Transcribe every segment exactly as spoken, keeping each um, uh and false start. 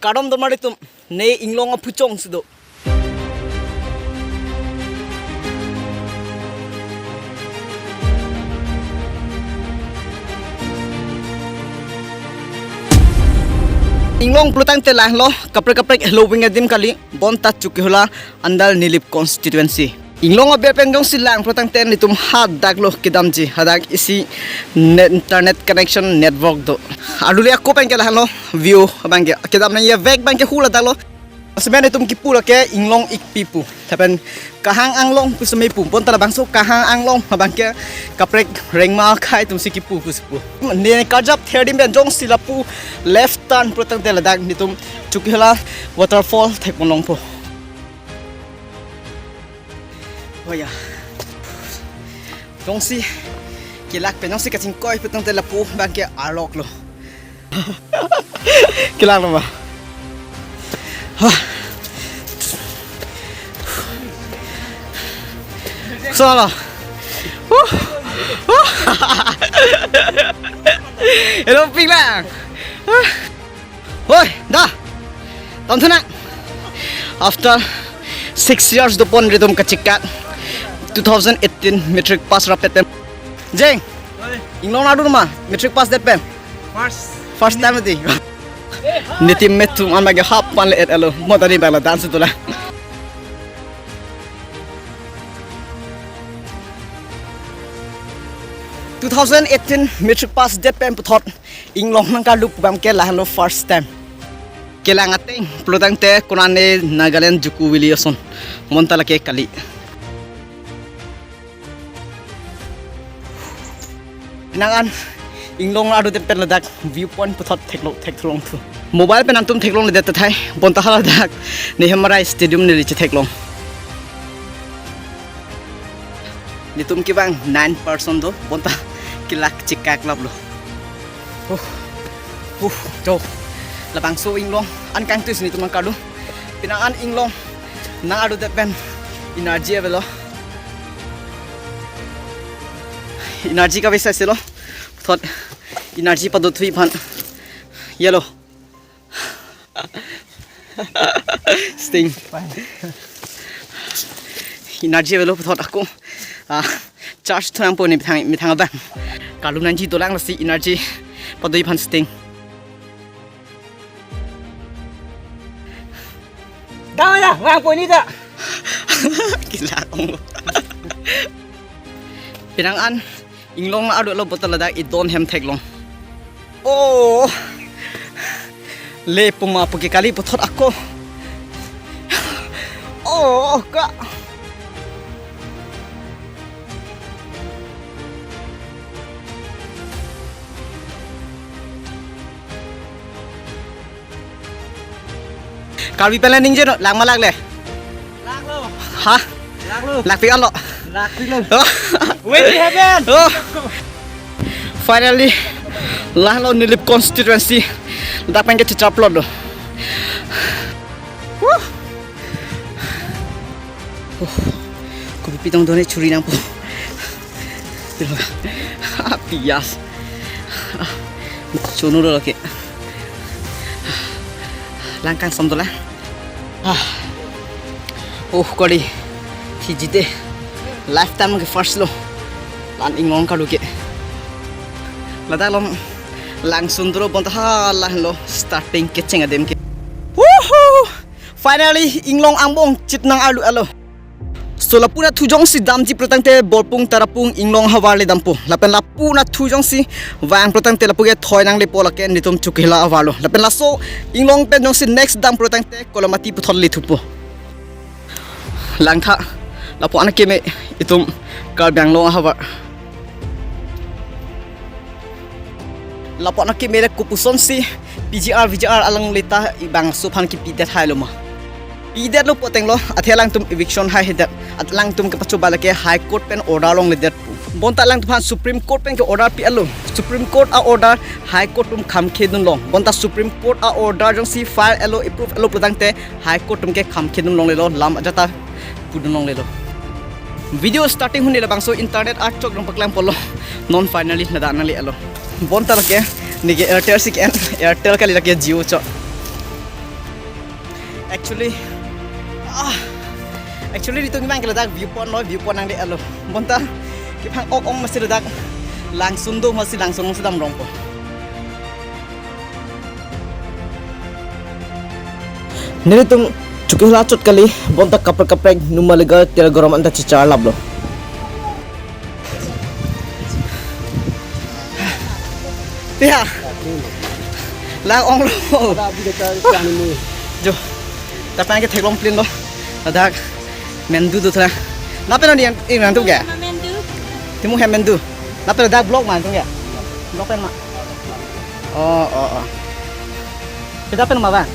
Kardom donmar atum, ne Inglong aphuchong si do. Inglong pulotangte lahelo, kaprek kaprek heloving adim kali, bonta Chokihola under Nilip constituency. Inglong aber pen jongsi lang pulotangte netum hadak lo kedamji, hadak isi net, internet connection network do. Aruli ako pen ke lahelo view abang ke kedam nangji vek abang ke hula dak lo. Semen netum kipu lake Inglong Ikpi pu. Lapen Kahang Anglong pu seme pu. Bonta labangso Kahang Anglong abang ke kaprek rengma akhei atum si kipu pusi pu. Ne karjap ther adim pen jongsi lapu left turn pulotangte ladak netum Chokihola waterfall thekpon longpo. Oh ya. Jongsi kelak pen jongsi kachingkoi pulotangte lapu abang ke arlok lo. Kelak lo ma? Hah. Solo. Huh. Huh. Hello, ping lang. Huh. Hoi, da. Tam thunang. After six years dopon ritum kachikak two thousand eighteen matric pass rapet pen. Jeng. Inglong nang ardu ma matric pass det pen. First. First time ati. Ne teammate atum an abang ke hap pan le et alo. Mo tadi bala dance tu la. Two thousand eighteen matric pass det pen puthot Inglong nangkarlu pu abang ke lahelo first time. Kelang ateng pulotangte konane Nagaland Juko Valley ason. Bonta lake kali. Nang an Inglong ardu det pen ladak viewpoint puthot theklo theklong thu. Mobile pen nangtum theklongle det tahai, bonta haladak Nehru Memorial Stadium neli chetheklong. Netum kevang nine person do, bonta kelak chikak lap lo. Uh, uh, jo. Labangso Inglong an kangtui si netum nangkarlu. Penang an Inglong nang ardu det pen energy avelo. Energy kave sai si lo. Thot energy padothui aphan. Yelo. Sting. Energy avelo puthot ako. Ah, charge thu nangpo ne methang, methang abang. Karlu nangji dolang lasi energy padothui aphan Sting. Dang ya, ngang po ni da. Kelak ong. Penang an Inglong nang ardu lo, bonta ladak idon hem theklong. Oh. Le puma pu ke kali puthot ako. Oh, ka. Karbi pen le ningje non, lang ma lakle? Laklo. Ha? Laklo. Lakpik anlo? Lakpiklo. Oh. Wait, heaven. Oh. Finally, lahelo Nilip constituency. Dak pen ke chichar plot lo. Woo. Oh. Kopi pitong done churi nangpo. Pias. Chunu lo ke. Lang kangsom dolang. Ah. Oh, kori. Thiji de. Lifetime ke first lo. La-an Inglong karlu ke. Ladak along lang sundro bonta halahelo starting kecheng adim ke. Woohoo! Finally, Inglong angbong chit nang arlu alo. So lapu nathu jongsi damji pulotangte Borpung Tarapung Inglong ahavar le dampo. Lapen lapu nathu jongsi vang pulotangte lapu ke thoi nanglepo lake netum Chokihola ahavar lo. Lapen laso Inglong pen jongsi next dam pulotangte Kolamati puthot lethupo. Langtha lapu an keme itum Karbi Anglong ahavar. Lapu an keme le kopusonsi P G R, V G R along leta ibangso aphan kipidet hai lo ma. Pidet lo poteng lo, athe alangtum eviction hai hedet. Alangtum kepachoba lake High Court pen order longledet pu. Bonta alangtum aphan Supreme Court pen ke order pi-et lo. Supreme Court a-order High Court atum khamkhedun long. Bonta Supreme Court a-order jongsi file et lo, approve et lo pulotangte High Court atum ke khamkhedun longlelo, lam ajat ta pudun longlelo. Video starting hunde labangso internet achok dong paklang polo. Non finally nada nali alo. Bonta lake neke Airtel si ke-en, Airtel kali lake Jio chot. Actually, ah, actually, nelitum kevang ke ladak viewpoint lo, viewpoint nangdelo. Bonta kevang ok ong masi ladak Langsun do masi Langsun si damrongpo. Nelitum chukihla chot kali, bonta kaprek kaprek Numaligarh Tilagoram anta chicharlaplo. Tiya. Lang onglo. Jo. Lapen ke theklong plin lo. Ladak Mendu do thra. Lapen ni yang, eh, Mendu ke? Mendu. Timu hem Mendu. Lapen ladak block ma tung ke? Block pen ma. Oh, oh, oh. Kita pen ma bang?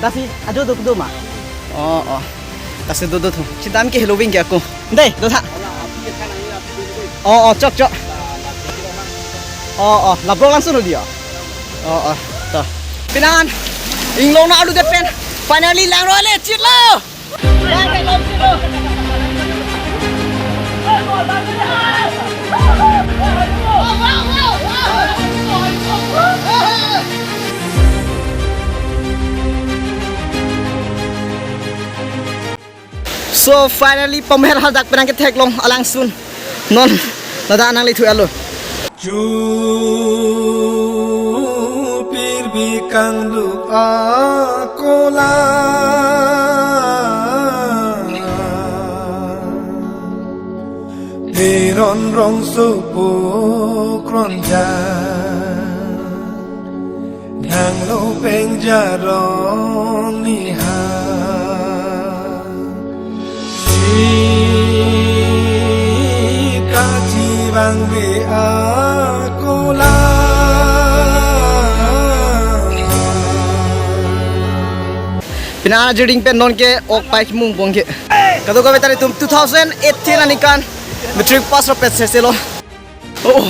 Lasi ajo do do ma. Oh, oh. Lasi do do thu. Chidam ke Halloween ke ako. Dei, do tha. Oh, oh, chok, chok. Oh, oh, la block langsun dia. Oh, oh, to. Pinan, inglong na alu det pen. Finally, lang roi le, chit lo. So finally, pamer hadak penang ketheklong alangsun. Non, ladak nanglethu alo. Jupir bikang duk akola. Teron rong sopo kronja. Nanglo peng jarong niha. Si kachi bang be akola. Pina ana jirding pen non ke ok pai kimung bong ke. Kadokave ta nelitum two thousand eighteen aningkan matric pass ro pet sese lo. Oh.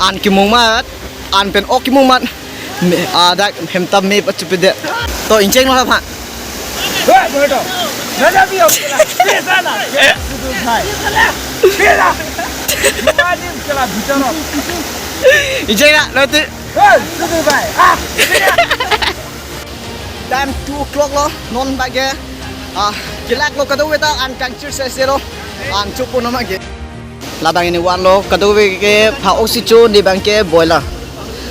An kimung mat, an pen ok kimung mat. Me, ah, dak hem ta me pachupi de. To incheng lo ha. Hei, boy to. Nada bi ok la. Pesa la. Sudu bhai. Pesa. Imagine kela bicharo. Incheng la, nanti. Hei, sudu bhai. Ah. Time two o'clock lo, non bage. Ah, kelak lo kadokave ta an kangchir sese lo. An chupo non bage. Labang ini wan lo, kadokave ke pha-ok si cho ne bang ke boiler.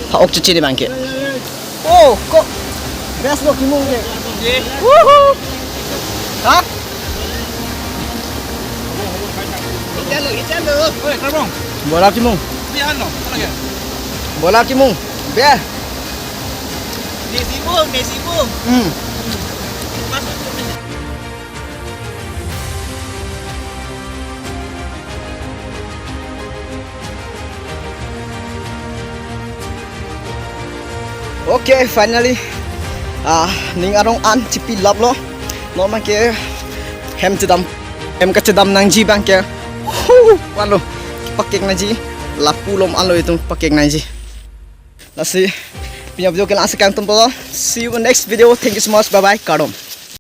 Pha-ok cho chi ne bang ke. Oh, ko. Best lo kimung ke. Woohoo. Ha? Boiler kimung. Boiler kimung. Be. Nesi bung, nesi bung. Hmm. Okay, finally, ah, ning arong an chipilaplo. Non bang ke hem chedam, hem kachedam nangji bang ke. Hu, wan lo, pakek nangji. Lapu lom alo itum pakek nangji. Lasi, pini a-video ke la-an si kangtum po. See you in next video. Thank you so much. Bye bye. Kardom.